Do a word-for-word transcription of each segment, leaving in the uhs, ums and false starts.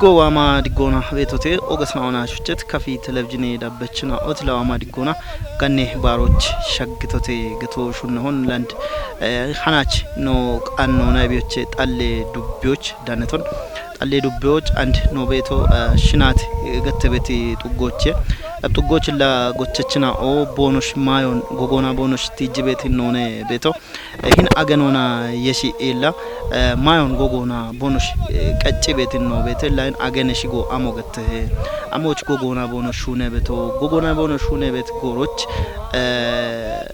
Gowaama diggoona beetote ogesna ona shuccet kafi televizhiine dabbechina ot lawaama diggoona ganne baaroch shaggitote geto shunnehon land, eh, hanach no qanno na biyoche xalle dubbiyoch daneton. Xalle dubbiyoch and no beeto, eh, shinat, eh, gattebeti xuggoche. Ab xuggoch la gochechina o boonosh mayon gogoona boonosh tijjibeti none beeto. Eh, hin agenona yeshi illa, eh, mayon gogoona boonosh, eh, qacci beetin no beete, la hin agene shigo amo gette he. Amoch gogoona boonosh shune beeto, gogoona boonosh shune beet gooroch, eh,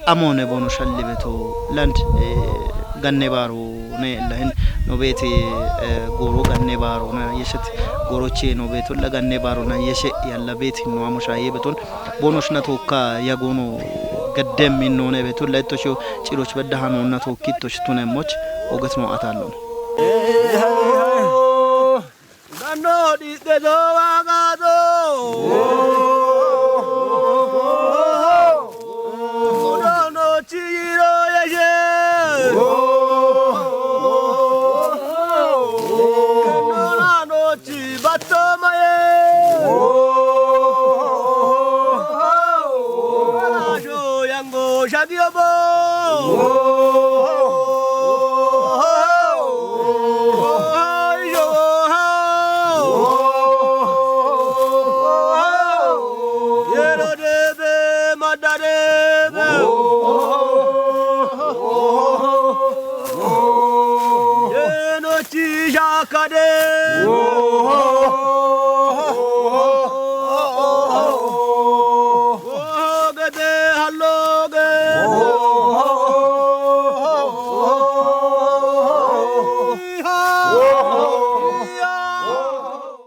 amone boonosh shalli beeto, land, eh, ganne baaro ne la hin no beete, eh, gooro ganne baaro na yeshet gooroche no beeto, la ganne baaro na yeshe yalla beetin no amo shaye beeton. Boonosh na tookka yagono gaddem minnoone beeto, la ittoshio ciroch bedda hanoonna tookki ittosh tunemmoch ogesno atallon. Ganno dhidhe doo waaqaa doo. Udono chiyiro yeshe. Ganno naano chi batto maye. Alasho yango shagio bo.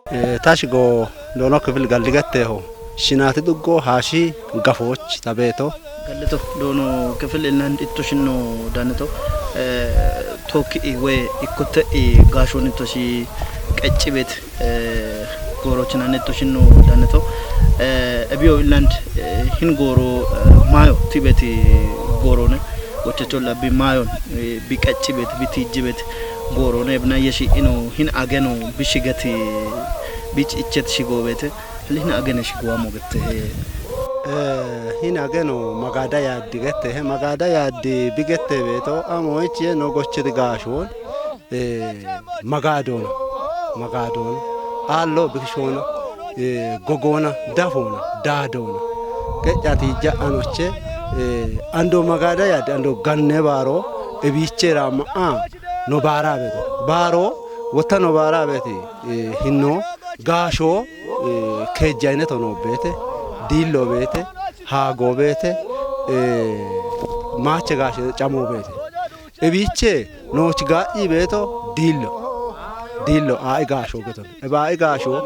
Eh, tashi go doono kifil galligatteho. Shinati duggo haashi gafooch tabeeto. Gallito doono kifil ilnand itto shinno daneto. Eh, tookki i we ikkotte i gaashoon itto shi qecci beet, eh, goorochinan itto shinno daneto. Eh, ebiyo ilnand, eh, hin gooro, eh, maayo tibeti goorone. Gochecho labbi maayon, eh, bi qacci beet, bi tijji beet goorone. Bina yeshi ino hin ageno bi shigeti bich ichet shigo beete. Hali hin agene shigo amo gette he. Eh, hin ageno magada yaaddi gette he. Magada yaaddi bi gette beeto. Amo ichi no gocheti gaashoon. Eh, magadoona, magadoona, aallo bikishoona, eh, gogoona, dafoona, daadoona. Qe'caati ija anoche, eh, ando magada yaaddi, ando ganne baaro, ebiicheera ma'a, no baara beeto. Baaro, wotta no baara beeti, eh, hinno, gaasho, eh, keejjayine tono beete, diillo beete, haago beete, eh, maache gaashe camo beete. Ebiiche nooch gaa'yi beeto diillo. Diillo aa'i gaasho geton. Ebaa'i gaasho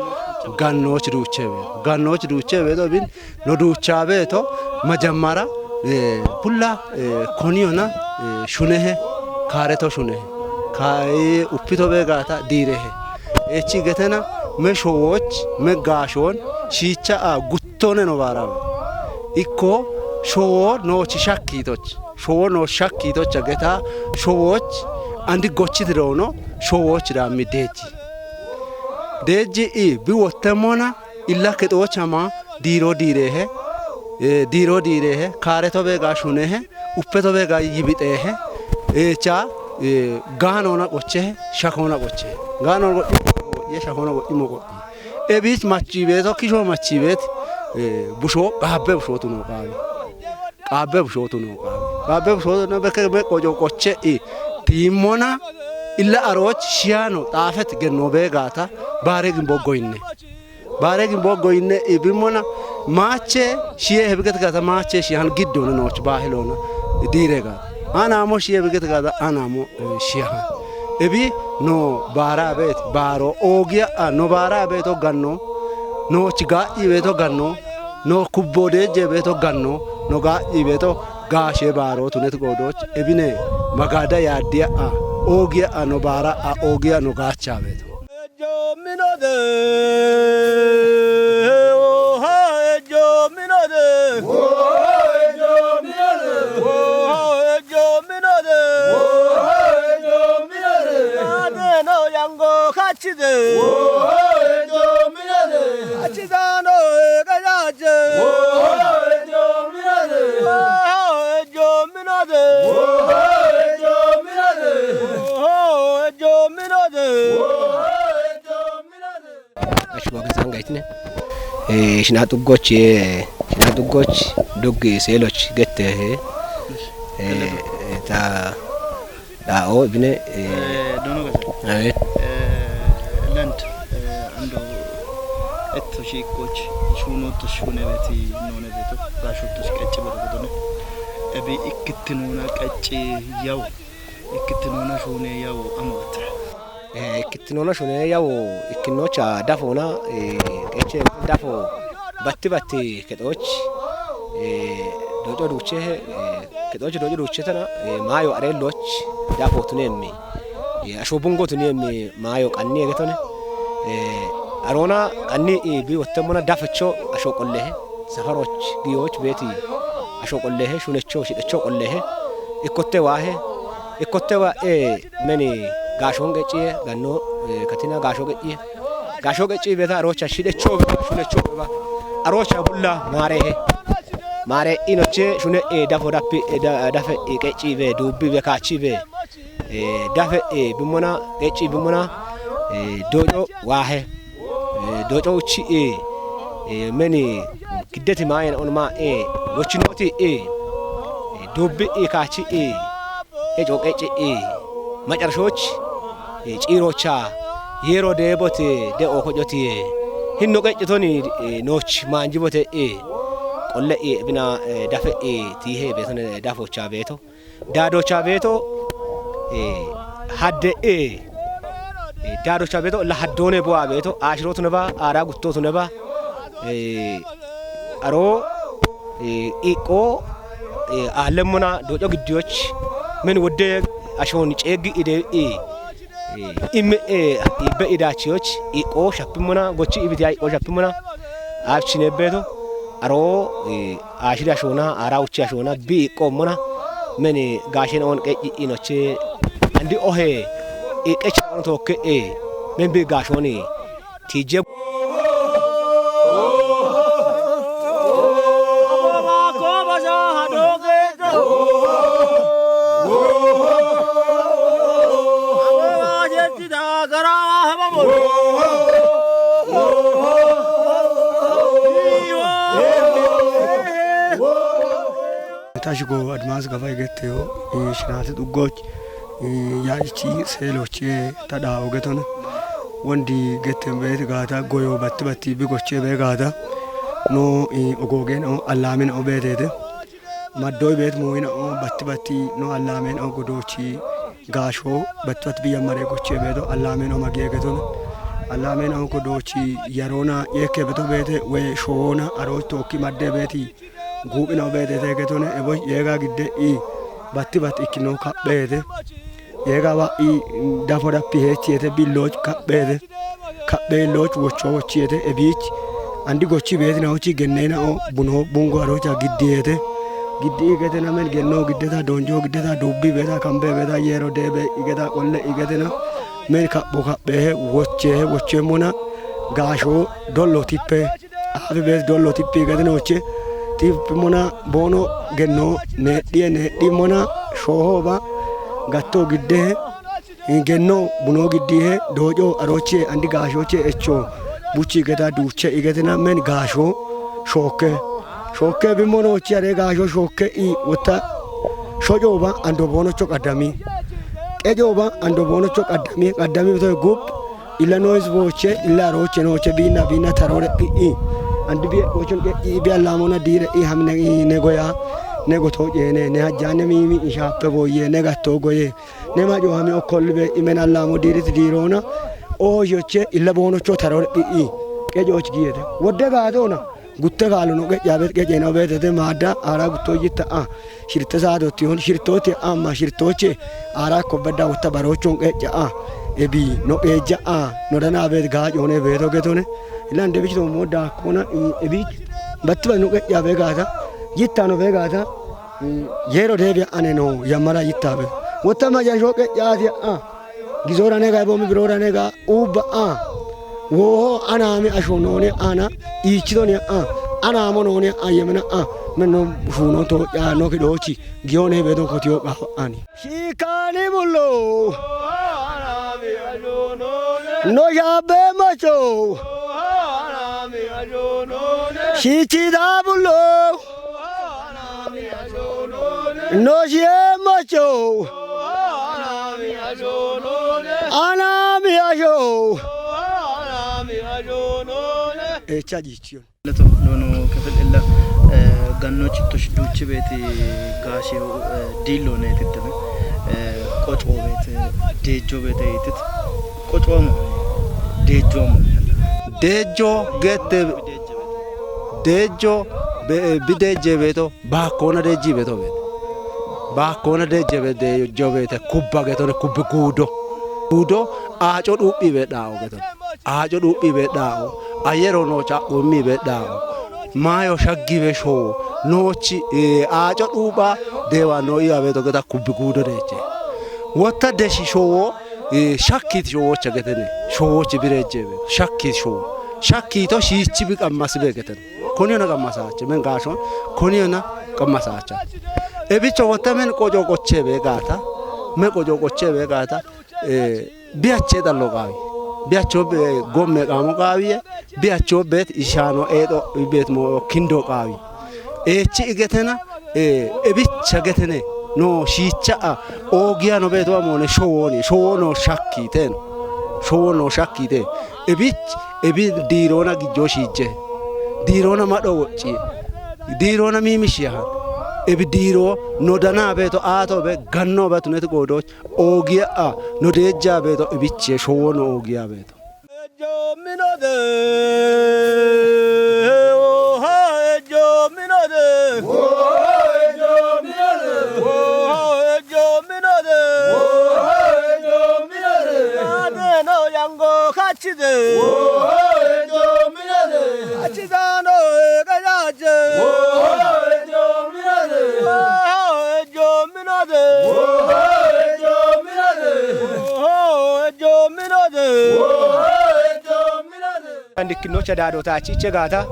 gannooch duuche beeto. Gannooch duuche beeto bin no duucha beeto majammara, eh, bulla, eh, koniyona, eh, shunehe, kaareto shunehe. Ka-, eh, uppito beegaata diirehe. Echi getena me showooch, me gaashoon, shiicha a guttone no baarawe. Ikko showoo nooch shakkiitoch. Showo no shakki tocha geta showoch andi gochiti doono showoch daammi deeji. Deeji i bi wottemmona illa kexoochama diiro diireehe, eh, diiro diireehe, kaare to beega shuneehe, uppe to beega yibixeehe, eecha, eh, gaanoona qochehe, shakoona qochehe. Gaanoona qo'yye, shakoona qo'yye mo qo'yye. Ebiich machiibeeto, kishoo machiibeet, eh, bushoo, qaabbe bushootu noo qaawe. Qaabbe bushootu noo qaawe. Qaabbe bushootu noo bekke me qoco qoche i tiimmona illa arooch shiyaano xaafet gennoo beegaata baare gimbo goyinne. Baare gimbo goyinne i bimmona maache shiye hebigeti gaata maache shiyahan giddoona nooch baahiloona diire gaata. Anaamo shiye hebigeti gaata anaamo, eh, shiyahan. Ebi no baara beet, baaro oogiya a, no baara beeto ganno, nooch gaa'yi beeto ganno, no kubbo deejje beeto ganno, no gaa'yi beeto gaashe baaro tunet goodooch, ebine magada yaaddiya a, oogiya a, no baara a, oogiya no gaacha beeto. Achide. Achidaano egejaje. Ejominode. Ejominode. Ejominode. Ashi waga zanga itine. Eh, shina xuggoch, eh, shina xuggoch, duggi seeloch gette, eh, eh, ta Dhaa'o ibine, eh, Eh, dono gasa. Abeet. Eh, lent, eh, ando etto shiikkoch shuunotto shuune beeti noone beeto, gaashotto qecci beeto gedone. Ebi ikkittinuna qecci yawo. Ikkittinuna shuune yawo amoote. Eh, ikkittinuna shuune yawo ikkinocha dafona, eh, qecce dafo batti batti kexooch, eh, doco duuche, eh, kexooch doco duuche tana, eh, maayo areelloch dafo tuneemmi, eh, asho bungo tuneemmi maayo qanni egetone, eh, aroona qanni, eh, bi wottemmona dafecho asho qollehe, safaroch giyooch beeti asho qollehe, shunecho, shidhecho qollehe, ikkotte waahe, ikkotte wa, eh, meni gaashoon qecciye, ganno, eh, katina gaasho qecciye. Gaasho qecci beeta aroocha shidhecho beba, shunecho beba. Aroocha bulla maarehe. Maare inoche shune, eh, dafo dappi, eh, da-, dafe, eh, qecci be, duubbi be, kaachi be. Eh, dafe, eh, bimmona, qecci bimmona, eh, doco waahe. Eh, doco uchi, eh, eh, meni giddeti maayen on ma, eh, wochinoti, eh, eh, duubbi, eh, kaachi, eh, Qeco qecci, eh, macarashoch, eh, ciirocha, yeero deebote, de'o kocotiye. Hinno qeccitoni, eh, nooch maanjibote, eh, qolle, eh, bina, eh, dafe, eh, tiihe beetone, dafocha beeto. Daadocha beeto, eh, hadde, eh, eh, daadocha beeto, la haddoone bo'a beeto, aashirootu neba, aara guttootu neba, eh, Aro, eh, iqqo, eh, aallemmona doco giddiyoch, men wodde ashoon ceeggi ide, eh, eh, imme, eh, ibbe idaachiyoch, iqqo shappimmona, gochi ibitiya iqqo shappimmona, aabchine beeto, aro, eh, aashiri ashoona, aara uchi ashoona, bi iqqo mona, men, eh, gaashen oon qecci inoche, andi ohe, eh, qecha oon tookke, eh, men bi gaashooni, Tije. Tashigo Admas Gafa Igeteo, eh, Shinate Dugoch, eh, Yaichi Seloche, Tada Ogetona. Wondi getten beeti gaata, goyo batti batti bi gochee bee gaata. No, eh, ogoogen o allaamin o beeteete. Maddoi beet muuyin o batti batti no allaamin o godoochi gaasho batti batti biyya maree gochee beeto allaamin o magee getona. Allaamin o godoochi yaroona yeekkee beto beete we showoona arooch tookki maddee beeti. Guuphino beetete ketone ebo yeega gidde i batti batti ikkino kapheete. Yeega wa i dafo dappi heechiete billoch kapheete. Kapheelloch wocho wochiete ebiich. Andi gochi beetina hochi genneenao buno bungo arocha giddiyeete. Giddi i getena men genno giddeta donjo giddeta dubbi beeta kambe beeta yeero deebe igeta qolle igetena men kapho kapheehe wocheehe wochemmona gaasho dollo tippe. Aafi bees dollo tippi gatinoche, tippimona boono genno needhiye needhimmona shoohooba gatto giddehe, genno buno giddihe dooco aroche andi gaashoche echo buchi geta duuche igetina men gaasho shookke. Shookke bimmonoochi are gaasho shookke i wotta shocooba ando boonocho qaddami. Qecooba ando boonocho qaddami, qaddami bitoe gub Illa nois booche, illa arooche nooche, biinna, biinna taroore dhi'i. Andi bi e'oochon qe'i, bi allaamona diire i hamine i ne goya, ne gotoo ceene, ne hajjaanne miimi ishaappe booyye, ne gattoo goye, ne maco hami okkolli be imen allaamo diiriti diiroona, oosh yoche, illa boonocho taroore dhi'i. Qecooch giyete. Wodde gaatoona. Gutte kaalono qe'yaabet qe'yeno beetete maadda aara gutto yitta a shirte saadotihon shirtoote amma shirtooche aara kobbedda wotta baroochon qe'ya a ebi no qeejja a no dana beet gaacoone beeto getone. Ilan debich to mo daakkona ebi battiba no qe'yaabe gaata yittano be gaata yeero deebiya ane no yammara yittaabe wotta majansho qe'yaati a Gizora nega, ebo mi birora nega, uba a. Woho anami asho noni ana, ichidoni a. Anamo noni ayemena a. Meno shuno to ya no kidochi. Gione bedon kotiyo ba ani. Shikani bullo. No shabe macho. Shichida bullo. No shie macho. Anami asho. Echa jichiyo. Leto doono kefil illa, eh, ganno chittosh duuchi beeti gaashe, eh, diillo ne tittame, eh, qoco beete, deejjo beete itit, qoco amo, deejjo amo. Deejjo gette, deejjo be-, bideejje beeto, baakkoona deejji beeto beete. Baakkoona deejje be-, deejjo beete, kubba getone, kubbi guudo. Guudo, aaco dhuuphi be dhaawo getone. Aaco dhuuphi be dhaawo, ayero no cha'ummi be dhaawo, maayo shaggi be showo, noochi, eh, aaco dhuupha deewa no iya beeto geta kubbi guudo deeche. Wotta deshi showo, eh, shakkiti showocha getene, showochi bireejje be, shakkiti showo. Shakkito shiichi bi qammasi be getene. Koniyona qammasaache, men gaashon, koniyona qammasaacha. Ebicho wotta men qoco qoche be gaata, men qoco qoche be gaata, eh, Biyache dallo qaawi. Biyacho be-, gomme qaamo qaawiye. Biyacho beet ishaano eedo beet mo kindo qaawi. Eechi igetena, eh, ebicha getene. No shiicha a. Oogiya no beeto amoone showooni. Showo no shakkiteen. Showo no shakkite. Ebich, ebi diirona gijjo shiije. Diirona madho wocci. Diirona miimishi yaha. Ebi diiro no dana beeto aato be ganno be tuneti goodoch. Oogiya a, no deejja beeto ibiche showo no oogiya beeto. Ejjo minote, oha ejjo minote. Oha ejjo minote. Oha ejjo minote. Oha ejjo minote. Ate no yango kachide. Oha ejjo minote. Achidano egayaje. Oha ejjo minote. Oha ejjo minote. Andikkinnocha daado taachiche gaata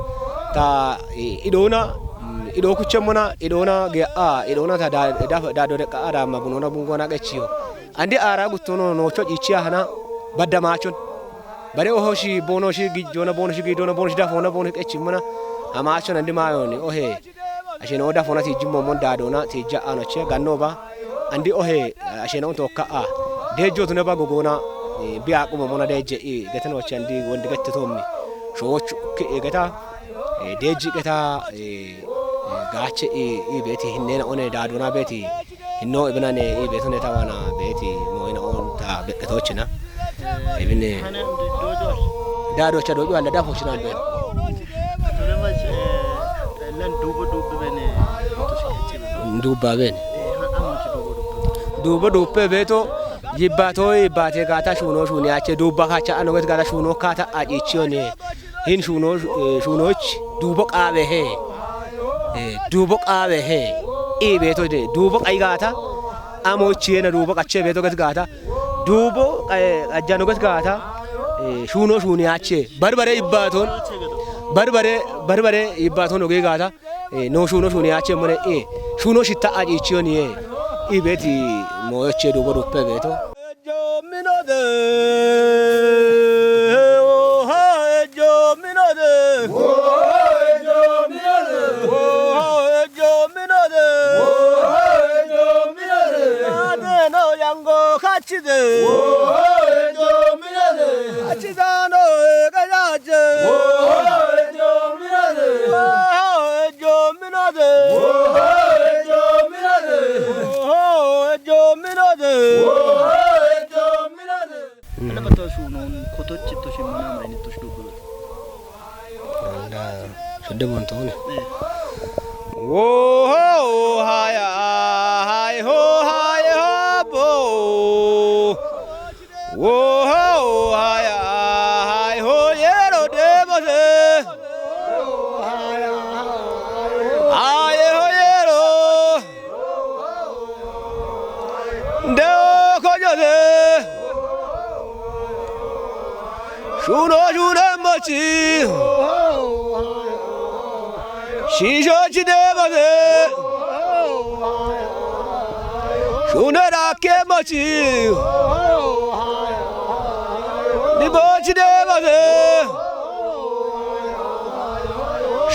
ta, eh, idhoona, mm, idhoo kuchemmona, idhoona ge'a, idhoona ta da-, da-, daado deqqa ara magunoona bungoona qechiyo. Andi aara guttono noocho ciichiya hana badda maachon. Bare ohoshi, boonoshi, gijjoona, boonoshi, giidoona, boonoshi, dafoona, boonoshi, qechimmona. Amaachon andi maayoni, ohe. Asheno dafona tijjimmo mon dadona tijja anoche ganno ba. Andi ohe, asheno tokka a. Dejo tune ba gogona, eh, bi aqumo mona deje i geteno chandi wondi gette tommi. Shochu ke e geta, eh, deji geta, eh, eh, gache i, i beti hinnena one dadona beti. Hinno ibinane i betone tawana beti mo ina on ta beqetochina. Ibine. Dado cha dojo alla dafo shinan be. Lan dubo dubo bene. Duba bene. Dubo dupe beto yibbato yibbate gata shuno shuni ache duba kacha ano gata shuno kata ajichione. Hin shuno, eh, shunoch dubo qabe he. Eh, dubo qabe he. I beto de dubo qaigata. Amo chiena dubo qache beto gata. Duubo, eh, ajjano ges gaata, eh, shuuno shuuni ache. Barbare ibbaton, barbare, barbare ibbaton oge gaata, eh, no shuuno shuuni ache mone, eh, shuuno shitta acichiyoni, eh, i beti moyoche duubo duppe beto. Achide. Oho, ejo minade. Achidano egayaje. Oho, ejo minade. Oho, ejo minade. Oho, ejo minade. Oho, ejo minade. Oho, ejo minade. Ana bato shunon kotochi to shimana maini to shudo. Anda, sudde bonto ne. Eh. Wo ho, haya, hai ho, hai ho, bo. Wo ho, haya, hai ho, yero de bo se. Hai ho, yero. De o ko yo se. Shuno shunemmochi. Shishochi demose. Shunera kemochi. Nibochi demose.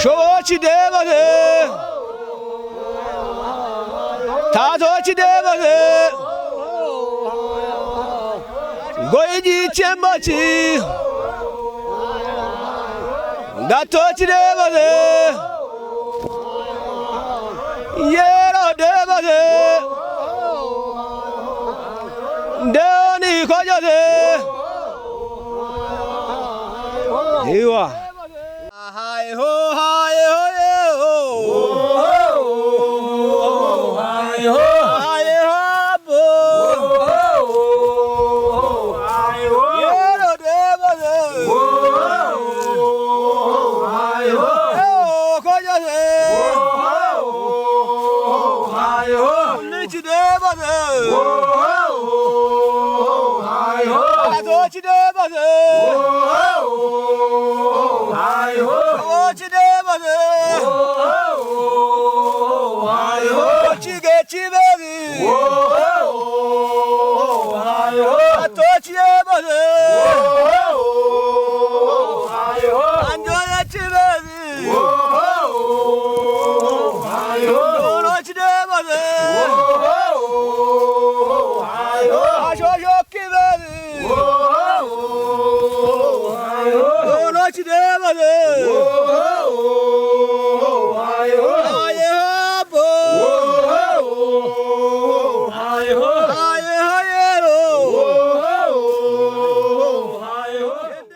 Showochi demose. Tatochi demose. Goiji chembochi. Gatochi demose. Yero demose. Doni kojose. Iwa. Hi ho, hi ho, ye ho. Hi ho. Hi ho, bo. Hi ho. Ye ro de bo de. Hi ho. Ye ho, ko ye de. Hi ho. Ni chi de bo de. Hi ho. Chi de ba de. Hi ho. Chi de ba de. Hi ho. Chi ge chi be de. Hi ho. To chi de ba de. Hi ho. Anjo ya chi be de. Hi ho. Hi ho. Chi de ba de. Hi ho. Asho sho ki be de. Ono chi de ba de. Aye ha bo. Aye ha ye ro.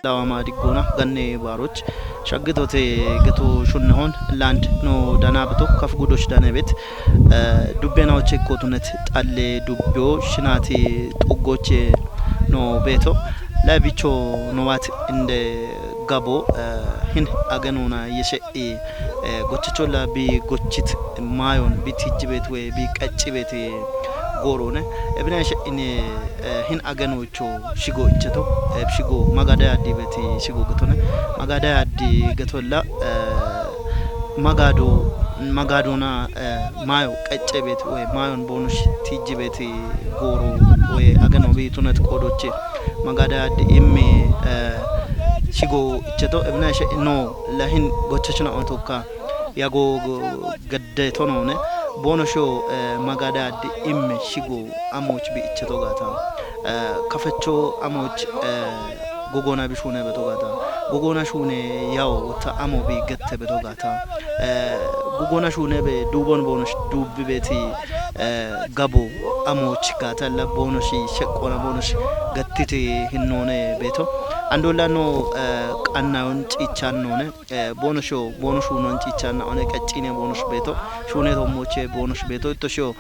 Dawama diggona ganne baaroch shaggitote gato shunnahon land no dana bito kaf gudosh dane bet. Dubbenawoche kotunet xalle dubbiyo shinati xuggoche no beeto. Labicho nowat inde gabo hin agenona yeshe i gochicholla bi gochit mayon bi tijjibet we bi qaccibet gorone. Ebina yeshe ine hin agenocho shigo icheto. Shigo magada yaddi beti shigo getone. Magada yaddi getolla magado magadona mayo qaccebet we mayon bonush tijjibet goro we ageno bi tunet qodoche. Magada yaddi immi shigo icheto. Ebina yeshe no lahin gochachna otoka yago gadde tonone. Bono sho magada addi imme shigo amoch bi icheto gata. Kafecho amoch gogona bi shune beto gata. Gogona shune yawo wota amo bi gette beto gata. Gogona shune be dubon bono dubbi beti gabo amoch gata la bono shi shekona bono shi gattiti hinnone beto. Andola no qannayon cichan none. Bono sho bono shunon cichanna one qaccine bono sh beto. Shune to moche bono sh beto itto sho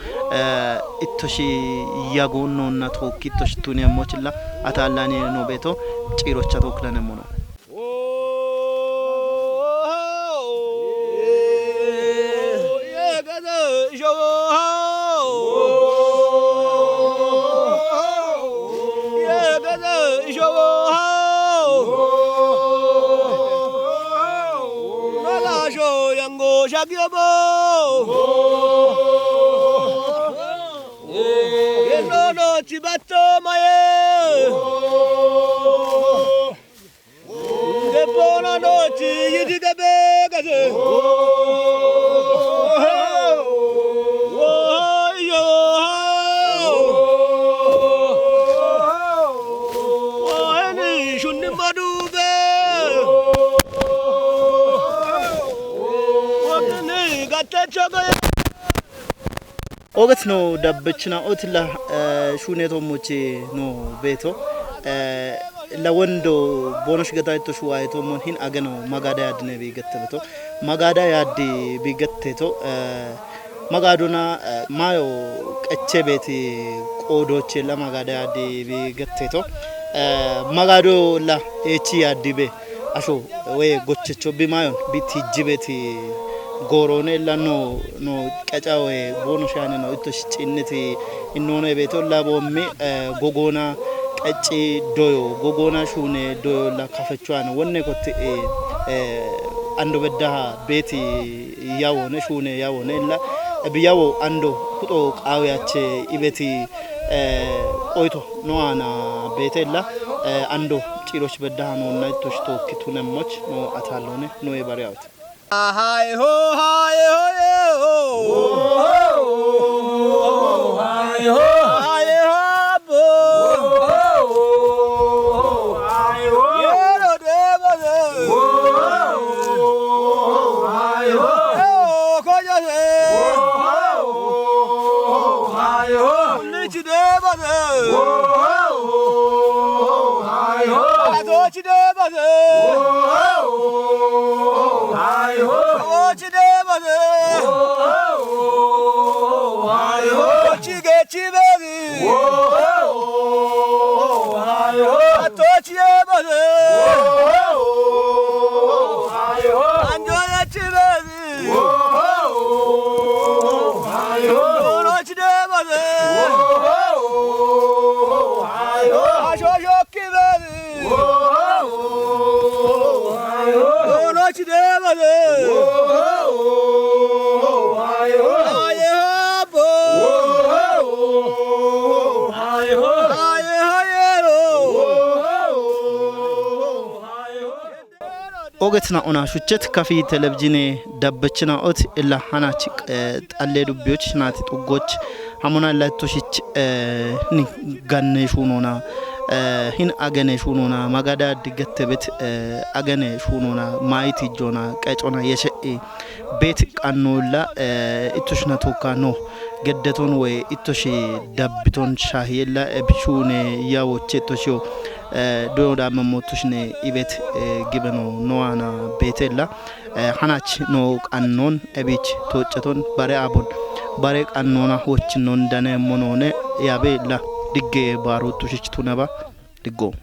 itto shi yagon nonna tokki itto shi tuni ammochilla atallani no beto. Cirocha tokk dane mono. Debona nochi yidi debegade. Eni shunni madube. Eni gatte chogoye. Oget no dabbechna otilla shune to moche no beto. La wondo bono shigata to shuwa to mon hin ageno magada yadne bi gette beto. Magada yaddi bi gette to. Magaduna mayo qeche beti qodoche la magada yaddi bi gette to. Magado la echi yaddi be. Asho we gochecho bi mayon bi tijjibeti gorone la no no qaca we bono shane no itto shichinneti innone beto la bommi gogona qecci doyo, gogona shuune doyo la kafechuan wonne kotti, eh, eh, ando beddaha beeti yawo ne, shuune yawo ne la, eh, bi yawo ando kuto qaawe ache ibeti, eh, qoyto no ana beete la, eh, ando ciroch beddaha no na to shito kitune moch no atalone no e bare awt. Hi ho, hi ho, ye ho. Hi ho. Hi ho, bo. Hi ho. Ye ro de bo de. Hi ho. Ye o ko ja de. Hi ho. Ni chi de bo de. Hi ho. A to chi de bo de. Hi ho. O chi de bo de. Hi ho. Chi ge chi be de. Hi ho. A to chi e bo de. Hi ho. An jo ya chi be de. Hi ho. Ro chi de bo de. Hi ho. A sho sho ki be de. Ogetna ona shuchet kafi televizine dabbechina ot illa hanach, eh, xalle dubbiyoch nati xuggoch hamuna illa ittoshich, eh, ni ganne shunona, eh, hin agene shunona, magada diggettebet, eh, agene shunona, mayiti jona, qecona, yeshe'i, bet qannolla, eh, ittoshna tokka no, geddeton we ittoshi dabbiton shahiyella, eh, bishune yawoche ittoshiyo, eh, doyo da memmotoshne ibet, eh, gibeno no ana betella. Eh, hanach no qannon ebich tocceton bare abon bare qannona wochinnon dane monone yabe la digge baru tushich tunaba diggo.